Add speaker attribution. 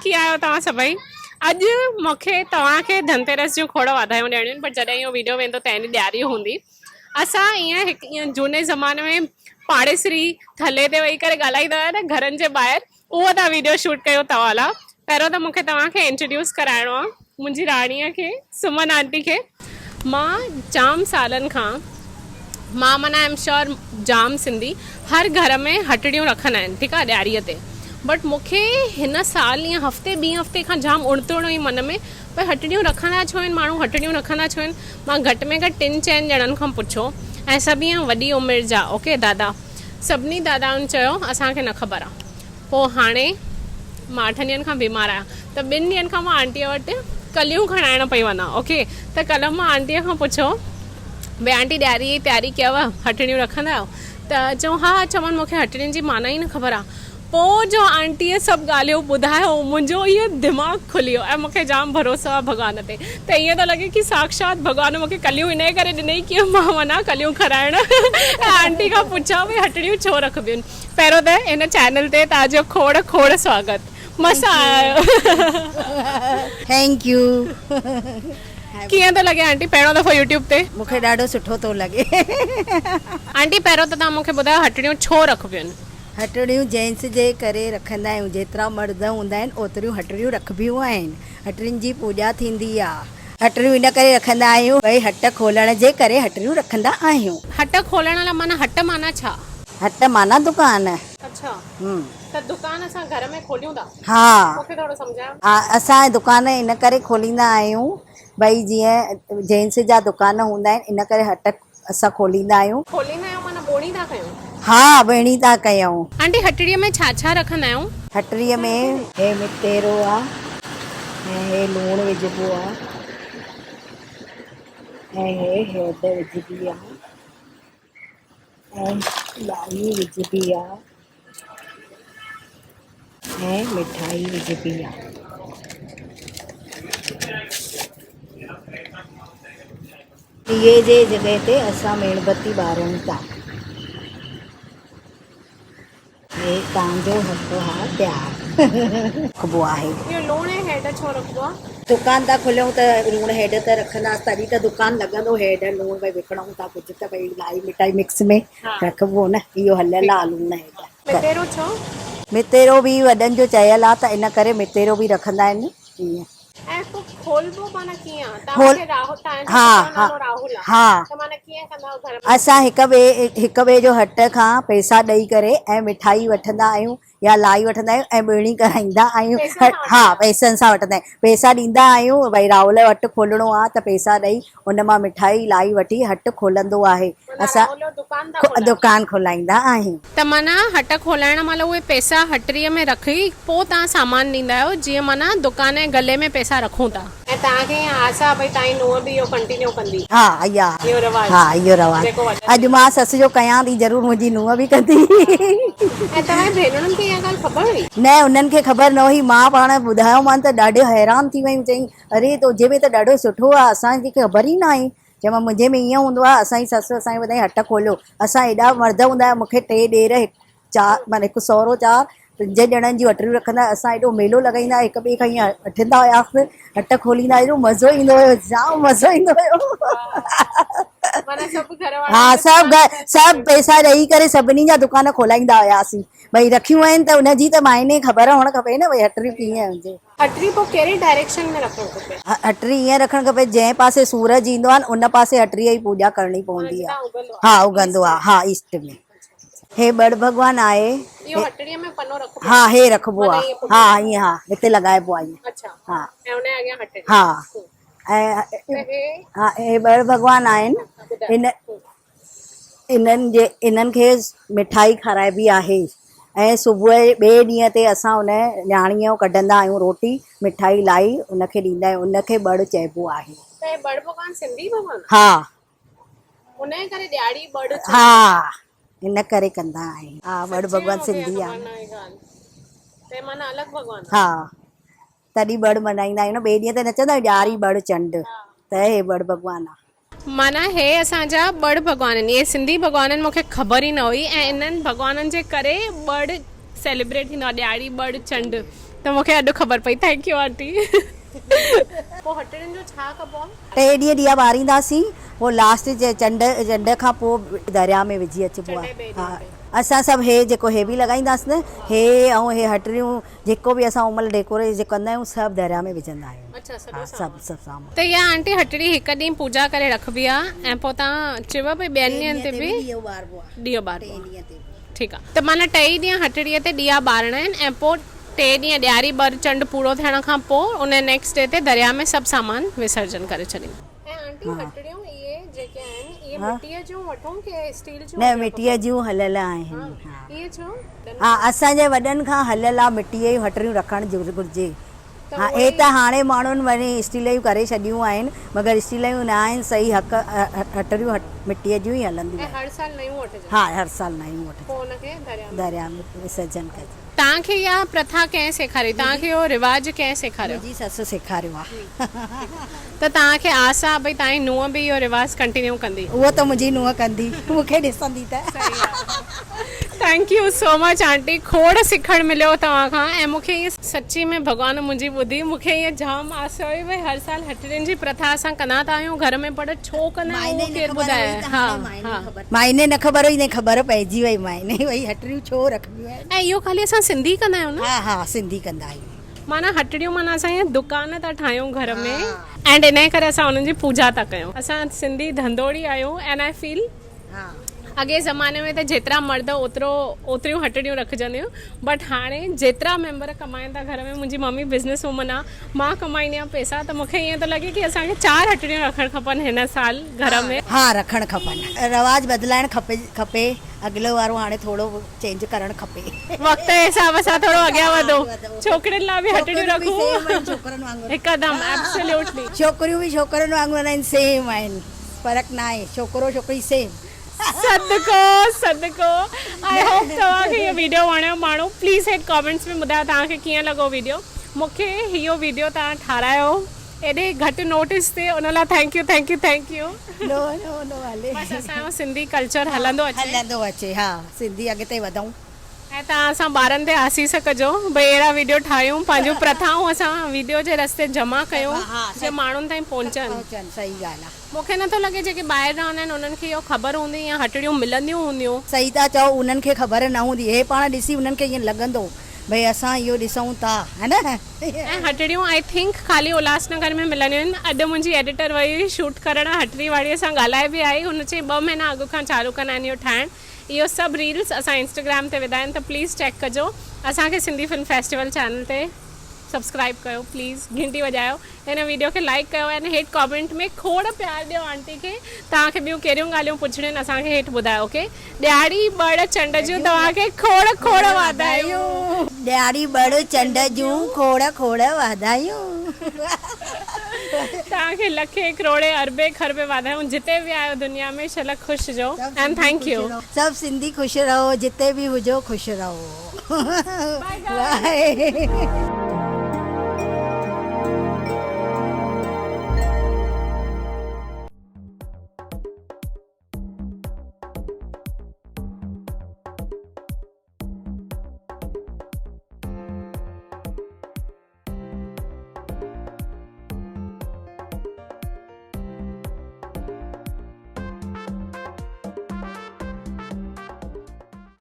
Speaker 1: ڪيئن آهيو توهان سڀئي اڄ مون کي توهان کي ڌنتيرس جون کوڙ واڌايون ڏيڻيون آهن پر جڏهن اهو ويڊيو ويندو تنهن ڏينهن ڏياري هوندي اسان ائين هڪ ائين جهوني زماني ۾ پاڙيسري ٿلهي تي ويهي ڪري ڳالهائيندا هيا نه گهرن جي ٻاهر اهو ٿا ويڊيو شوٽ ڪيون توهان لا پهريون ته مون کي توهان کي انٽروڊيوس ڪرائڻو آهي منهنجي راڻيء کي سمن آنٽي کي مان جام سالن کان مان معنيٰ I am sure جام سنڌي هر گهر ۾ هٽڙيون رکندا آهن ٺيڪ آهي ڏياريء تي بٽ مون کي هن سال يا هفتي ٻي هفتي کان جام اڻتڻ هئي من ۾ ڀئي هٽڙيون رکندا ڇو آهن ماڻهو هٽڙيون رکندا ڇو آهن مان گهٽ ۾ گهٽ ٽن چئن ڄڻن کان پڇيو ۽ سڀ ائين وڏي عمر جا اوڪي دادا سڀني دادائن چيو اسان کي نه خبر آهي پوء هاڻي مان اٺن ڏينهن کان بيمار آهيان ته ٻن ڏينهن کان مان آنٽيء وٽ ڪليون کڻائڻ پئي وڃان اوڪي ته ڪلهه مان آنٽيء کان پڇيو ڀئي آنٽي ڏياري جي تياري ڪيو هٽڙيون رکندا آهيو ته چيو ها چون مون کي هٽڙين جي معنيٰ ئي نه خبر آهي پوء جو آنٽيء سڀ ڳالهيون ٻڌايو منهنجو ائين دماغ کلي ويو ۽ مون کي جام ڀروسو آهي ڀڳوان تي ته ائين ٿو لڳي ڪي ساڪشات ڀڳوان مون کي ڪليون انهيء ڪري ڏنئي ڪي مان وڃان ڪليون کڻائڻ ۽ آنٽي کان پڇان ڀئي هٽڙيون ڇو رکبيون آهن. پهريون ته هن چينل تي توهان جو کوڙ کوڙ سواگت مس آيا آهيو.
Speaker 2: Thank you.
Speaker 1: ڪيئن ٿو لڳي آنٽي پهريون دفعو يوٽيوب تي.
Speaker 2: مون کي ڏاڍو سٺو ٿو لڳي.
Speaker 1: آنٽي پهريون ته توهان مون کي ٻڌايو هٽڙيون ڇو رکبيون آهن.
Speaker 2: هٽڙيون جينٽس جي ڪري رکندا آهيون جيترا مرد هوندا آهن اوتريون هٽڙيون رکبيون آهن هٽڙين جي پوڄا ٿيندي آ. هٽڙيون ان ڪري رکندا آهيون ڀئي هٽ کولڻ جي ڪري هٽڙيون رکندا آهيون.
Speaker 1: هٽ کولڻ لاء معنيٰ هٽ معنيٰ ڇا؟
Speaker 2: هٽ معنيٰ دڪان.
Speaker 1: اڇا ته دڪان اسان گهر ۾ کوليون ٿا.
Speaker 2: ها.
Speaker 1: مون کي ٿورو سمجهايو.
Speaker 2: ها اسان دڪان ان ڪري کوليندا آهيون ڀئي جيئن جينٽس جا دڪان هوندا آهن ان ڪري هٽ اسان کوليندا آهيون.
Speaker 1: کوليندا آهيون معنيٰ ٻوڻي ٿا ڪيون.
Speaker 2: ها ٻيڻي ٿا ڪيون.
Speaker 1: آنٽي هٽڙيء ۾ ڇا ڇا رکندا آهيون؟
Speaker 2: هٽڙيء ۾. هي متيرو آ ۽ هي لوڻ وجهبو آ ۽ هي هيڊ وجهبي آ. ۽ لائي وجهبي آ ۽ مٺائي وجهبي آ. ڏيئي جي جڳهه تي اسان ميڻ بتي ٻاريون ٿا. هي توهان جو حق آ پيار رکبو آهي.
Speaker 1: اهو لوڻ ۽ هيڊ ڇو رکبو آ؟
Speaker 2: دڪان ٿا کوليون ته لوڻ هيڊ ته رکنداس تڏهن ته دڪان لڳندو هيڊ لوڻ ڀئي وڪڻون ٿا ڪجهه ته ڀئي لائي مٺائي مڪس ۾ رکبو نه اهو هليل آ لوڻ هيڊ.
Speaker 1: متيرو ڇو؟
Speaker 2: متيرو به وڏن جو چيل آ ته ان ڪري متيرو به رکندا آهن ائين.
Speaker 1: ۽ پوء کولبو معنيٰ ڪيئن آ؟ توهان کي راهول توهان جو پٽ جو نالو راهول آ ته معنيٰ ڪيئن ڪندا آهيو گهر ۾؟
Speaker 2: اسان هڪ ٻئي هڪ ٻئي جو هٽ کان پئسا ڏئي ڪري ۽ مٺائي وٺندا آهيون يا لائي وٺندا آهيون ۽ ٻيڻي ڪرائيندا آهيون ها پئسن سان وٺندا آهيون پئسا ڏيندا آهيون ڀئي راهول جو هٽ کولڻو آ ته پئسا ڏئي ان مان مٺائي لائي وٺي هٽ کولندو آهي اسان دڪان کولائيندا آهيون.
Speaker 1: ته معنيٰ هٽ کولائڻ مهل اهي پئسا هٽڙيء ۾ رکي پوء توهان سامان ڏيندا آهيو جيئن معنيٰ دڪان جي گلي ۾ پئسا رکون ٿا. ۽ توهان کي ائين آس آهي ڀئي توهان جي نونهن به اهو ڪنٽينيو ڪندي.
Speaker 2: ها اها
Speaker 1: اهو رواج
Speaker 2: ها اهو رواج
Speaker 1: جيڪو وڏن
Speaker 2: اڄ مان سس جو ڪيان ٿي ضرور منهنجي نونهن به ڪندي.
Speaker 1: ۽ توهان جي ڀينرن کي اها ڳالهه خبر هئي؟
Speaker 2: نه انهن کي خبر نه هئي مان پاڻ ٻڌايومان ته ڏاڍو حيران ٿي ويون چيائين اري تنهنجي ۾ ته ڏاڍو سٺو آهي اسان کي خبر ئي نه آهي چيم منهنجي ۾ ائين هوندو آهي اسان جي سس اسان کي ٻڌائين هٽ کوليو اسان ايڏا مرد هوندا هيا مون کي ٽي ڏير هڪ چار معنيٰ هڪ سهرو چار پنج ڄڻن جون هٽڙيون رکندا هيا اسان ايڏو ميلو لڳائيندا هيا هڪ ٻئي کان ائين وٺندا هياسين هٽ کوليندا ايڏو مزو ايندو هيو جام مزو ايندو هيو ها سڀ سڀ پئسا ڏئي ڪري سڀني جا دڪان کولائيندا هياسين ڀئي رکيون آهن ته ان جي ته معني خبر هئڻ کپي نه ڀئي هٽڙيون ڪيئن هجي.
Speaker 1: هٽڙي پوء ڪهڙي ڊائريڪشن ۾ رکڻ کپي؟
Speaker 2: هٽڙي ائين رکڻ کپي جنهن پاسي سورج ايندو آهي ان پاسي هٽڙيء جي پوڄا ڪرڻي پوندي آهي. ها اگندو آهي ها ايسٽ ۾. هي ٻڙ ڀڳوان آهي.
Speaker 1: اهو هٽڙيء ۾ پنو رکبو
Speaker 2: ها هي رکبو آهي ها ائين ها هتي لڳائبو آهي ائين.
Speaker 1: اڇا
Speaker 2: ها
Speaker 1: ۽ ان جي اڳيان هٽڙي.
Speaker 2: ها ۽ ها هي ٻڙ ڀڳوان آهن هن انهن جي انهن کي مٺائي کارائبي آهي ۽ صبح جي ٻئي ڏينهن تي اسان ان نياڻيء جو ڪڍندا آهيون روٽي مٺائي لائي ان کي ڏيندا آهيون ان کي ٻڙ چئبو آهي.
Speaker 1: ته هي ٻڙ ڀڳوان سنڌي ڀڳوان آهي؟
Speaker 2: ها.
Speaker 1: ان جي ڪري ڏياڙي ٻڙ چوندا
Speaker 2: ها ان ڪري ڪندا آهن. ها ٻڙ ڀڳوان سنڌي آهي.
Speaker 1: ته معنيٰ الڳ ڀڳوان آهي.
Speaker 2: ها تڏهن ٻڙ ملهائيندا آهيون نه ٻئي ڏينهن تي نه چوندا آهيون ڏياري ٻڙ چنڊ ته هي ٻڙ ڀڳوان آ.
Speaker 1: معنيٰ هي اسان جا ٻڙ ڀڳوان آهن. اهي سنڌي ڀڳوان آهن مون کي خبر ئي نه هئي ۽ انهن ڀڳوانن جي ڪري ٻڙ سيليبريٽ ٿيندو آهي ڏياري ٻڙ چنڊ ته مون کي اڄ خبر پئي thank you aunty. پوء هٽڙين جو ڇا ڪبو آ؟
Speaker 2: ٽي ڏينهن ڏيئا ٻارينداسين پوء لاسٽ جي چنڊ چنڊ کان پوء درياء ۾ وجهي اچبو آ ها اسان سڀ هي جيڪو هي به لڳائينداسين نه هي ۽ هي هٽڙيون جيڪو به اسان امل ڊيڪوريشن جيڪو ڪندا آهيون سڀ درياء ۾ وجهندا آهيون
Speaker 1: اڇا سڄو
Speaker 2: ها سڀ سڀ سامان.
Speaker 1: ته اها آنٽي هٽڙي هڪ ڏينهن پوڄا ڪري رکبي آ ۽ پوء توهان چيو پئي ٻين ڏينهن تي به
Speaker 2: ڏيئو ٻاربو آ
Speaker 1: ڏيئو ٻاربو آ ٺيڪ آ ته معنيٰ ٽئي ڏينهن هٽڙيء تي ڏيئا ٻارڻا آهن ۽ پوء ٽي ڏينهن ڏياري ٻر چنڊ پورو ٿيڻ کان پوء ان نيڪسٽ ڊي تي درياء ۾ سڀ سامان وسرجن ڪري ڇڏيندا. ۽ آنٽي هٽڙيون اهي جيڪي آهن اهي مٽيء جون وٺون ڪي اسٽيل جون
Speaker 2: نه مٽيء جون هليل آهن.
Speaker 1: ها ائين ڇو؟
Speaker 2: ها اسان جي وڏن کان هليل آ مٽيء جون هٽڙيون رکڻ گهرجي. ها اهي ته هاڻي ماڻهن وري اسٽيل جون ڪري ڇڏيون آهن مگر اسٽيل جون نه آهن صحيح حق هٽڙيون مٽيء جون ئي هلنديون
Speaker 1: آهن. ۽ هر سال نيون وٺجن.
Speaker 2: ها هر سال نيون وٺجن.
Speaker 1: پوء ان کي درياء ۾.
Speaker 2: درياء ۾ وسرجن ڪجي.
Speaker 1: توهان کي اها پرٿا ڪنهن سيکاري؟ توهان کي اهو رواج ڪنهن سيکاريو؟
Speaker 2: منهنجي سس سيکاريو آ.
Speaker 1: ته توهان کي آس آ ڀئي توهان جي نونهن به اهو رواج ڪنٽينيو ڪندي؟
Speaker 2: اهو ته منهنجي نونهن ڪندي مون کي ڏسندي ته.
Speaker 1: صحيح آ. Thank you so much aunty کوڙ سکڻ مليو توهان کان ۽ مون کي ائين سچي ۾ ڀڳوان منهنجي ٻڌي مون کي ائين جام آس هئي ڀئي هر سال هٽڙين جي پرٿا اسان ڪندا ته آهيون گهر ۾ پر ڇو ڪندا آهيون اهو ڪير ٻڌائي ها ها.
Speaker 2: مائني نه خبر هئي نه خبر پئجي وئي مائني وئي هٽڙيون ڇو رکبيون آهن.
Speaker 1: ۽ اهو خالي اسان سنڌي ڪندا آهيون نه.
Speaker 2: ها ها سنڌي ڪندا آهيون.
Speaker 1: معنيٰ هٽڙيون معنيٰ اسان ائين دڪان ٿا ٺاهيون گهر ۾ اينڊ انهي ڪري اسان انهن جي پوڄا ٿا ڪيون. اسان سنڌي ڌنڌوڙي آهيون اينڊ I feel اڳي زماني ۾ ته جيترا مرد اوترو اوتريون هٽڙيون رکجنديون بٽ هاڻي جيترا ميمبر ڪمائن ٿا گهر ۾ منهنجي ممي بزنس وومن آ مان ڪمائيندي آهيان پئسا ته مونکي ائين ٿو لڳي ڪي اسان کي چار هٽڙيون رکڻ کپن هن سال گهر ۾.
Speaker 2: ها رکڻ کپن رواج بدلائڻ کپي کپي اڳلو وارو هاڻي ٿورو چينج ڪرڻ کپي.
Speaker 1: وقت جي حساب سان ٿورو اڳيان وڌو ڇوڪرين لاء به هٽڙيون رکون هڪدم ايبسوليوٽلي.
Speaker 2: ڇوڪريون به ڇوڪرن وانگر آهن سيم آهن فرق ناهي ڇوڪرو ڇوڪري سيم.
Speaker 1: صدقو صدقو I hope توهان کي اهو ويڊيو وڻيو ماڻهو پليز هيٺ ڪامينٽس ۾ ٻڌايو توهان کي ڪيئن لڳو ويڊيو مون کي اهو ويڊيو توهان ٺارايو ايڏي گهٽ نوٽيس تي ان لاء thank you thank you thank you.
Speaker 2: No no no هلي.
Speaker 1: بس اسان جو سنڌي ڪلچر هلندو اچي.
Speaker 2: هلندو اچي ها سنڌي اڳتي وڌون.
Speaker 1: ۽ توهان اسان ٻارن تي آسيس ڪجو ڀئي اهڙا ويڊيو ٺاهيون پنهنجون پرٿائون اسان ويڊيو جي رستي جمع ڪيون جيئن ماڻهن تائين پهچن.
Speaker 2: پهچن صحيح ڳالهه آ.
Speaker 1: مون کي نٿو لڳي جيڪي ٻاهر رهندا آهن انهن کي اهو خبر هوندي يا هٽڙيون ملنديون هونديون.
Speaker 2: صحيح ٿا چئو انهن کي خبر نه هوندي هي پاڻ ڏسي انهن کي ائين لڳندو ڀئي اسان اهو ڏسون ٿا ها نه.
Speaker 1: ۽ هٽڙيون I think خالي الهاس نگر ۾ ملنديون آهن اڄ منهنجي ايڊيٽر وئي هئي شوٽ ڪرڻ هٽڙي واري سان ڳالهائي به آئي هن چئي ٻه مهينا اڳ کان چالو ڪندا آهن اهو ٺاهڻ اهو سڀ ريلز اسان انسٽاگرام تي وڌا آهن ته پليز چيڪ ڪجو اسان کي سنڌي فلم فيسٽيول چينل تي سبسڪرائب ڪيو پليز گهنٽي وڄايو هن ويڊيو کي لائيڪ ڪيو ۽ هيٺ ڪامينٽ ۾ کوڙ پيار ڏيو آنٽي کي توهان کي ٻيون ڪهڙيون ڳالهيون پڇڻيون آهن اسان کي هيٺ ٻڌايو اوڪي ڏياڙي ٻڙ چنڊ جون توهان کي کوڙ کوڙ واڌايون.
Speaker 2: ڏياڙي ٻڙ چنڊ جون کوڙ کوڙ واڌايون.
Speaker 1: توهان کي لکين ڪروڙين اربين کربين واڌايون جتي به آهيو دنيا ۾ شل خوش هجو اينڊ thank you.
Speaker 2: سڀ سنڌي خوش رهو جتي به هجو خوش رهو.
Speaker 1: Bye guys.